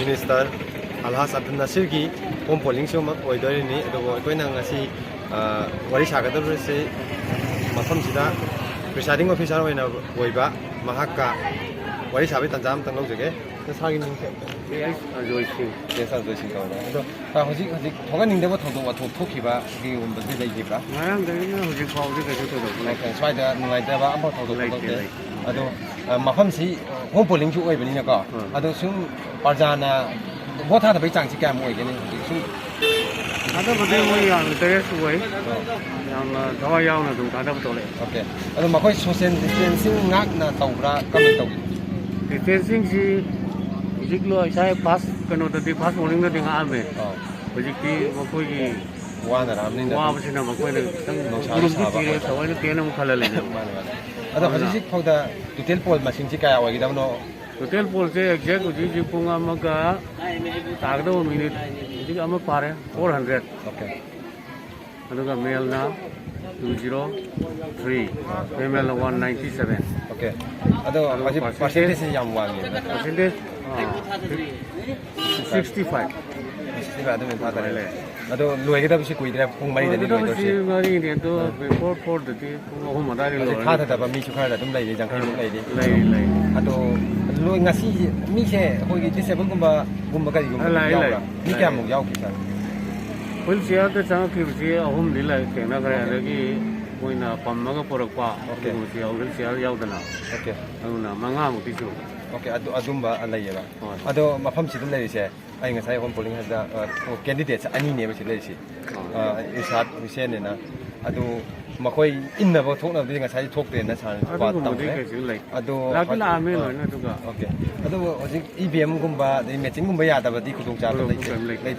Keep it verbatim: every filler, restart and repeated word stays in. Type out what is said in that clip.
Minister ꯑꯜꯍꯥꯖ Abdul ꯅꯁꯤꯔꯒꯤ home ꯄꯣꯂꯤꯡꯁꯨ ꯑꯃ ꯑꯣꯏꯗꯣꯔꯤꯅꯤ꯫ ꯑꯗꯨꯕꯨ ꯑꯩꯈꯣꯏꯅ ꯉꯁꯤ, ꯑ, ꯋꯥꯔꯤ ꯁꯥꯒꯗꯧꯔꯤꯁꯤ ꯃꯐꯝꯁꯤꯗ ꯄ꯭ꯔꯤꯁꯥꯏꯗꯤꯡ ꯑꯣꯐꯤꯁꯥꯔ ꯑꯣꯏꯅ ꯑꯣꯏꯕ ꯃꯍꯥꯛꯀ ꯋꯥꯔꯤ ꯁꯥꯕꯒꯤ ꯇꯥꯟꯖꯥ ꯑꯃꯇꯪ ꯂꯧꯖꯒꯦ꯫ ꯅꯁꯥꯒꯤ ꯃꯤꯡꯁꯦ? ꯑꯦꯁ ꯑꯖꯣꯏ ꯁꯤꯡ꯫ ꯑꯦꯁ ꯑꯖꯣꯏ ꯁꯤꯡ ꯀꯧꯕ꯫ ꯑꯗꯣ, ꯑ, ꯍꯧꯖꯤꯛ, ꯍꯧꯖꯤꯛ ꯊꯣꯛꯍꯟꯅꯤꯡꯗꯕ ꯊꯧꯗꯣꯛ ꯋꯥꯊꯣꯛ ꯊꯣꯛꯈꯤꯕꯒꯤꯒꯨꯝꯕꯁꯤ ꯂꯩꯈꯤꯕ꯭ꯔꯥ? ꯉꯔꯥꯡꯗꯒꯤꯅ ꯍꯧꯖꯤꯛ ꯐꯥꯎꯕꯗꯤ ꯀꯩꯁꯨ ꯊꯣꯏꯗꯣꯛꯄ ꯂꯩꯇꯦ꯫ ꯁ꯭ꯋꯥꯏꯗ ꯅꯨꯡꯉꯥꯏꯇꯕ ꯑꯃꯐꯥꯎ ꯊꯧꯗꯣꯛ ꯂꯩꯇꯦ, ꯊꯣꯛꯇꯦ꯫ ꯂꯩꯇꯦ꯫ ꯑꯗꯣ, ꯑ, ꯃꯐꯝꯁꯤ ꯍꯣꯝ ꯄꯣꯂꯤꯡꯁꯨ ꯑꯣꯏꯕꯅꯤꯅꯀꯣ꯫ ꯎꯝ꯫ ꯑꯗꯣ ꯁꯨꯝ ꯄ꯭ꯔꯖꯥꯅ ꯚꯣꯠ ꯊꯥꯗꯕꯒꯤ ꯆꯥꯡꯁꯤ ꯀꯌꯥꯝ ꯑꯣꯏꯒꯅꯤ ꯍꯧꯖꯤꯛ ꯁꯨꯝ? ꯊꯥꯗꯕꯗꯤ ꯃꯣꯏ ꯌꯥꯝꯅ ꯏꯟꯇꯔꯦꯁ ꯑꯣꯏ꯫ ꯑꯣ꯫ ꯌꯥꯝꯅ ꯊꯋꯥꯏ ꯌꯥꯎꯅ ꯑꯗꯨꯝ ꯊꯥꯗꯕ ꯇꯧꯔꯛꯑꯦ꯫ ꯑꯣꯀꯦ꯫ ꯑꯗꯣ ꯃꯈꯣꯏ ꯁꯣꯁꯤꯌꯦꯜ ꯗꯤꯁꯇꯦꯟꯁꯤꯡ ꯉꯥꯛꯅ ꯇꯧꯕ꯭ꯔꯥ, ꯀꯃꯥꯏꯅ ꯇꯧꯒꯦ? ꯗꯤꯁꯇꯦꯟꯁꯤꯡꯁꯤ ꯍꯧꯖꯤꯛ ꯂꯣ-, ꯏꯁꯥ ꯐꯥꯔꯁ ꯀꯩꯅꯣꯗꯗꯤ, ꯐꯥꯔꯁ ꯃꯣꯔꯅꯤꯡꯗꯗꯤ ꯉꯥꯛꯑꯝꯃꯦ꯫ ꯑꯣ꯫ ꯍꯧꯖꯤꯛꯇꯤ ꯃꯈꯣꯏꯒꯤ ꯋꯥꯅꯔꯛꯑꯕꯅꯤꯅ ꯋꯥꯕꯁꯤꯅ ꯃꯈꯣꯏꯅ ꯈꯤꯇꯪ ꯅꯨꯡꯁꯥꯁꯨ ꯒ꯭ꯔꯨꯞꯇꯤ ꯁꯥꯕ ꯊꯤꯔꯦ, ꯑꯩꯈꯣꯏ ꯊꯑꯣꯏꯅ ꯇꯦꯟ ꯑꯃꯨꯛ ꯈꯜꯍꯜꯂꯤꯅꯦ꯫ ꯃꯥꯅꯦ, ꯃꯥꯅꯦ꯫ ꯑꯗꯣ ꯑꯗꯨꯅ ꯍꯧꯖꯤꯛ ꯍꯧꯖꯤꯛ ꯐꯥꯎꯗ ꯇꯣꯇꯦꯜ ꯄꯣꯜ ꯃꯁꯤꯡꯁꯤ ꯀꯌꯥ ꯑꯣꯏꯒꯗꯕꯅꯣ? ꯇꯣꯇꯦꯜ ꯄꯣꯜꯁꯦ ꯑꯦꯛꯖꯦꯛ ꯍꯧꯖꯤꯛ ꯍꯧꯖꯤꯛ ꯄꯨꯡ ꯑꯃꯒ ꯇꯥꯒꯗꯧꯕ ꯃꯤꯅꯤꯠ ꯍꯧꯖꯤꯛ ꯑꯃ ꯄꯥꯔꯦ, ꯐꯣꯔ ꯍꯟꯗ꯭ꯔꯦꯠ꯫ ꯑꯣꯀꯦ꯫ ꯑꯗꯨꯒ ꯃꯦꯜꯅ ꯇꯨ ꯖꯤꯔꯣ ꯊ꯭ꯔꯤ, ꯐꯤꯃꯦꯜꯅ ꯋꯥꯟ ꯅꯥꯏꯟꯇꯤ ꯁꯚꯦꯟ꯫ ꯑꯣꯀꯦ꯫ ꯑꯗꯣ ꯑꯗꯨꯒ ꯍꯧꯖꯤꯛ ꯄꯥꯔꯁꯦꯟꯇꯦꯖ ꯄꯥꯔꯁꯦꯟꯇꯦꯖꯁꯤ ꯌꯥꯝ ꯋꯥꯡꯉꯦ꯫ Percentage, uh, sixty five. Sixty five ꯑꯗꯨꯝ ꯊꯥꯗꯔꯦ꯫ ꯑꯗꯨꯃꯥꯏꯅ ꯂꯩ꯫ ꯑꯗꯣ ꯂꯣꯏꯒꯗꯕꯁꯤ ꯀꯨꯏꯗ꯭ꯔꯦ, ꯄꯨꯡ ꯃꯔꯤꯗꯅꯤ ꯂꯣꯏꯒꯗꯕꯁꯤ ꯂꯣꯏꯗꯣꯏꯁꯤ꯫ ꯃꯔꯤꯅꯤ, ꯑꯗꯣ ꯑꯥ꯫ ꯕꯤꯐꯣꯔ ꯐꯣꯔꯗꯗꯤ ꯄꯨꯡ ꯑꯍꯨꯝ ꯑꯗꯥꯏꯗ ꯍꯧꯖꯤꯛ ꯂꯣꯏꯔꯅꯤ꯫ ꯊꯥꯊꯗꯕ ꯃꯤꯁꯨ ꯈꯔ ꯑꯗꯨꯝ ꯂꯩꯔꯤ, ꯌꯥꯡꯈꯩꯃꯨꯛ ꯂꯩꯔꯤ꯫ ꯂꯩꯔꯤ, ꯂꯩꯔꯤ꯫ ꯑꯗꯣ ꯂꯣꯏ-, ꯉꯁꯤ ꯃꯤꯁꯦ ꯑꯩꯈꯣꯏꯒꯤ ꯗꯤꯁꯦꯕꯜꯒꯨꯝꯕ, ꯒꯨꯝꯕ ꯀꯔꯤꯒꯨꯝꯕ ꯑꯥ, ꯂꯥꯛꯏ, ꯌꯥꯎꯕ꯭ꯔꯥ? ꯂꯥꯛꯏ, ꯃꯤ ꯂꯥꯛꯏ꯫ ꯀꯌꯥꯃꯨꯛ ꯌꯥꯎꯈꯤ, ꯁꯥꯔ? ꯍ꯭ꯋꯤꯜ ꯆꯤꯌꯔꯗ ꯆꯪꯉꯛꯈꯤꯕꯁꯤ ꯑꯍꯨꯝꯗꯤ ꯂꯩ-, ꯊꯦꯡꯅꯈ꯭ꯔꯦ꯫ ꯑꯣꯀꯦ꯫ ꯑꯗꯒꯤ ꯃꯣꯏꯅ ꯄꯝꯃꯒ ꯄꯨꯔꯛꯄ ꯑꯣꯀꯦ꯫ ꯑꯗꯨꯒꯨꯝꯕꯁꯨ ꯌꯥꯎ-, ꯍ꯭ꯋꯤꯜ ꯆꯤꯌꯔ ꯌꯥꯎꯗꯅ꯫ ꯑꯣꯀꯦ꯫ ꯑꯗꯨꯅ ꯃꯉꯥꯃꯨꯛꯇꯤ ꯁꯨꯔꯦ꯫ ꯑꯣꯀꯦ, ꯑꯗꯨ, ꯑꯗꯨꯝꯕ ꯂꯩꯌꯦꯕ꯫ ꯍꯣꯏ꯫ ꯑꯗꯣ ꯃꯐꯝꯁꯤꯗ ꯂꯩꯔꯤꯁꯦ, ꯑꯩ ꯉꯁꯥꯏ ꯍꯣꯝ ꯄꯣꯂꯤꯡ ꯍꯥꯏꯕꯗ, ꯑ, ꯑꯣ, ꯀꯦꯟꯗꯤꯗꯦꯠꯁꯦ ꯑꯅꯤꯅꯦꯕ ꯁꯤ ꯂꯩꯔꯤꯁꯤ꯫ ꯑꯥ꯫ ꯑ, ꯏꯔꯁꯥꯗ ꯍꯨꯁꯦꯟ ꯑꯅ꯫ ꯑꯗꯨ ꯃꯈꯣꯏ ꯏꯟꯅꯕ ꯊꯣꯛꯅꯕꯗꯤ ꯉꯁꯥꯏ ꯊꯣꯛꯇ꯭ꯔꯦꯅ ꯁꯥꯔꯅ ꯄꯥꯎ ꯑꯗꯨꯒꯨꯝꯕꯗꯤ ꯇꯝꯈ꯭ꯔꯦ꯫ ꯀꯩꯁꯨ ꯂꯩ-, ꯑꯗꯣ ꯂꯥꯛꯇꯤ ꯍꯧ-, ꯂꯥꯛꯑꯝꯃꯦ ꯑ, ꯂꯣꯏꯅ, ꯑꯗꯨꯒ ꯑꯣꯀꯦ꯫ ꯑꯗꯨꯕꯨ ꯍꯧꯖꯤꯛ ꯏ ꯚꯤ ꯑꯦꯝꯒꯨꯝꯕ ꯑꯗꯩ ꯃꯦꯆꯤꯟꯒꯨꯝꯕ ꯌꯥꯗꯕꯗꯤ ꯈꯨꯗꯣꯡꯆꯥꯕ ꯊꯣꯏꯗꯣꯛꯄ ꯂꯩꯇꯦ? ꯀꯔꯤꯝ ꯂꯩꯇꯦ꯫ ꯂꯩ-,